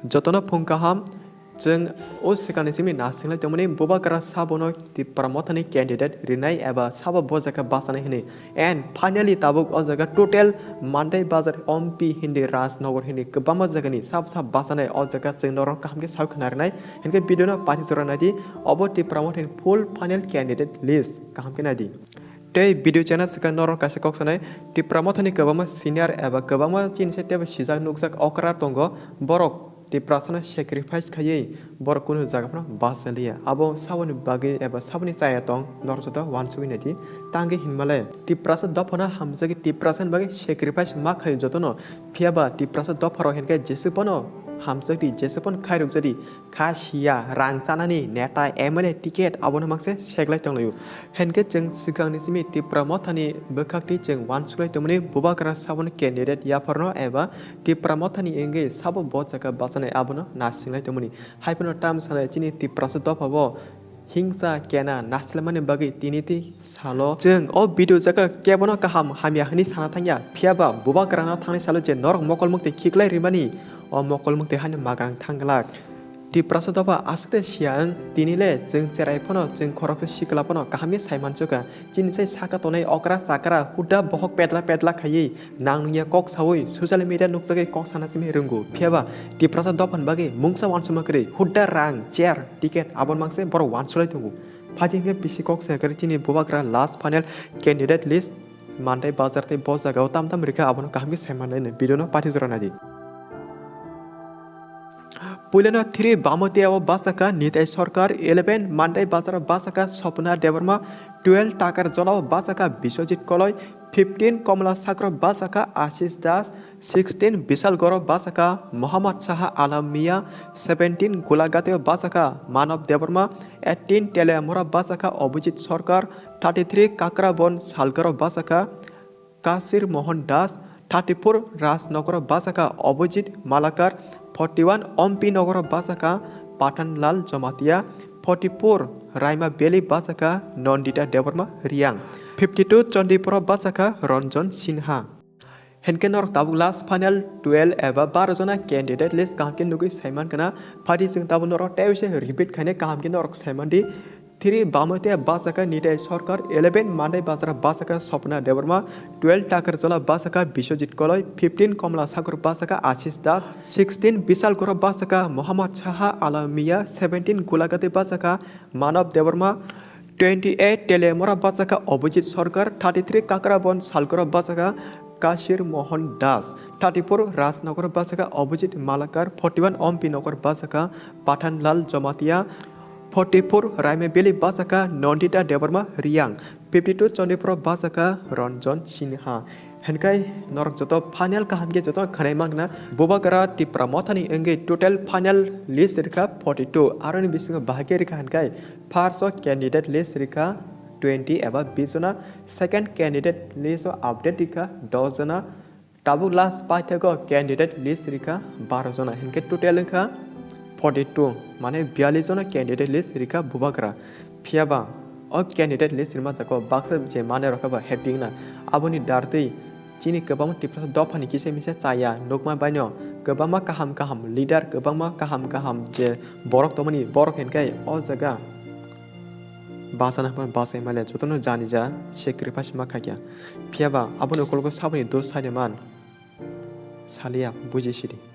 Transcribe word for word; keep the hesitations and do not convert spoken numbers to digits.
Jotono phung kaham, chwng o swkangni simi nasinglai tongmani Bubagra sabono Tipra Mothani candidate rinai eba sabo bo jaga bachanai hwnwi. And finally tabuk o jaga total Mandai Bazar M P hindi Rajnagar hindi kwbangma jagani sab sab bachanai o jaga chwng norok kaham khe sawi khna rinai. Hinkhe video no pathi jora naidi, obo Tipra Mothani full final candidate list kaham khe naidi. Tei video channel swkang norok kaisa kok sanai, Tipra Mothani kwbangma senior eba kwbangma chini side tebo sijak nukjak okra tongo, borok Tiprasano sacrifice khaiwi borok kunu jaga phano bachaliya. Abo saboni bagwi eba saboni chaya tong norok joto uansugwi naidi. Tangwi hinmale Tiprasa dophano hamjagwi Tiprasani bagwi sacrifice ma khaio jotono. Phiyaba Tiprasa dopharok hinkhe jesuk phano hamjakdi, jesuk phano khairokjadi. Kha siya rang chanani neta M L A ticket abono mangse seklai tonglaio. Hinkhe chwng swkangni simi Tipra Mothani bwkhakti chwng uansuklai tongmani Bubagra sabono candidate yapharno eba Tipra Mothani wngwi sabo bo jaga bachanai abono nasinglai tongmani. Haiphano tamo sanai chini Tiprasa dophabo hingsa kena nasilmani bagwi tini tei salo. Chwng o video jaga kebono kaham hamya hwnwi sana thangya, phiyaba Bubagrano thangnai salo je norok mokol mukti khiklai rimani, o mokol mukti haino magrang thangglak. Tiprasa dopha aswkte siya wng, tini le chwng cherai phano chwng khoroksa sikla phano kaham khe sai mansuka. Chini sai saka tonai okra chakra huda bohok pedla pedla khaiwi nang nungya kok sawi social media nukjagwi kok sana simi rwngo. Phiyaba Tiprasa dophani bagwi mungsa uansukma kwrwi huda rang, chair, ticket aboni mangse borok uansuklai tongo. Phaidi hinkhe bisi kok sai kwrwi chini Bubagra last final candidate list Mandai Bazar tei bo jagao tam tam rikha abono kaham khe sai manlaino, video no pathi jora naidi. Puilano three Bamatia o bachakha Nitai Sarkar, eleven Mandai Bazar o bachakha Swapna Debbarma, twelve Takarjala o bachakha Biswajit Koloi, fifteen Komla Sagar o bachakha Ashish Das, sixteen Bisalgarh o bachakha Mohammad Saha Alam Mia, seventeen Golaghat o bachakha Manav Debbarma, eighteen Teliamura o bachakha Abhijit Sarkar, thirty-three Kakrabon Salgar o bachakha Kashir Mohan Das, thirty-four Rajnagar o bachakha Abhijit Malakar, forty-one M P Nagar o bachakha Pathan Lal Jamatia, forty-four Raima Valley bachakha Nandita Debbarma Reang, fifty-two Chandipur o bachakha Ranjan Sinha. Hinkhe norok tabuk last final twelve eba baro jona candidate list kaham khe nugwi saiman khna. Phaidi chwng tabuk norok tei se repeat khainai kaham khe norok saiman di. Three Bamatia bachakha Nitai Sarkar, eleven Mandai Bazar bachakha Swapna Debbarma, twelve Takarjala bachakha Biswajit Koloi, fifteen Komla Sagar bachakha Ashish Das, sixteen Bisalgarh bachakha Mohammad Saha Alam Mia, seventeen Golaghat bachakha Manav Debbarma, twenty-eight Teliamura bachakha Abhijit Sarkar, thirty-three Kakrabon Salgar bachakha Kashir Mohan Das, thirty-four Rajnagar bachakha Abhijit Malakar, forty-one M P Nagar bachakha Pathan Lal Jamatia, forty-four Raima Valley bachakha Nandita Debbarma Reang, fifty-two Chandipur bachakha Ranjan Sinha. Hinkhe norok joto final kaham khe joto khwnai mangna. Bubagra Tipra Mothani wngwi total final list rikha forty-two, aroni bisingo bahai khe rikha hinkhe first o candidate list rikha twenty eba bis jona, second candidate list o update rikha dos jona, tabuk last paithago candidate list rikha baro jona, hinkhe total wngkha forty-two, mane biyallis jona candidate list rikha Bubagra. Phiyaba o candidate list rima jago baksa je mane rokha ba happy wngna, aboni dartwi chini kwbangma Tiprasa dophani kisa misa chaya nukma baino kwbangma kaham kaham leader, kwbangma kaham kaham je borok tongmani, borok hinkhe o jaga bachana hwnba bachai male jotono jani ja sacrifice ma khaikha. Phiyaba aboni ukulgo saboni dos saiman saliya buji sidi.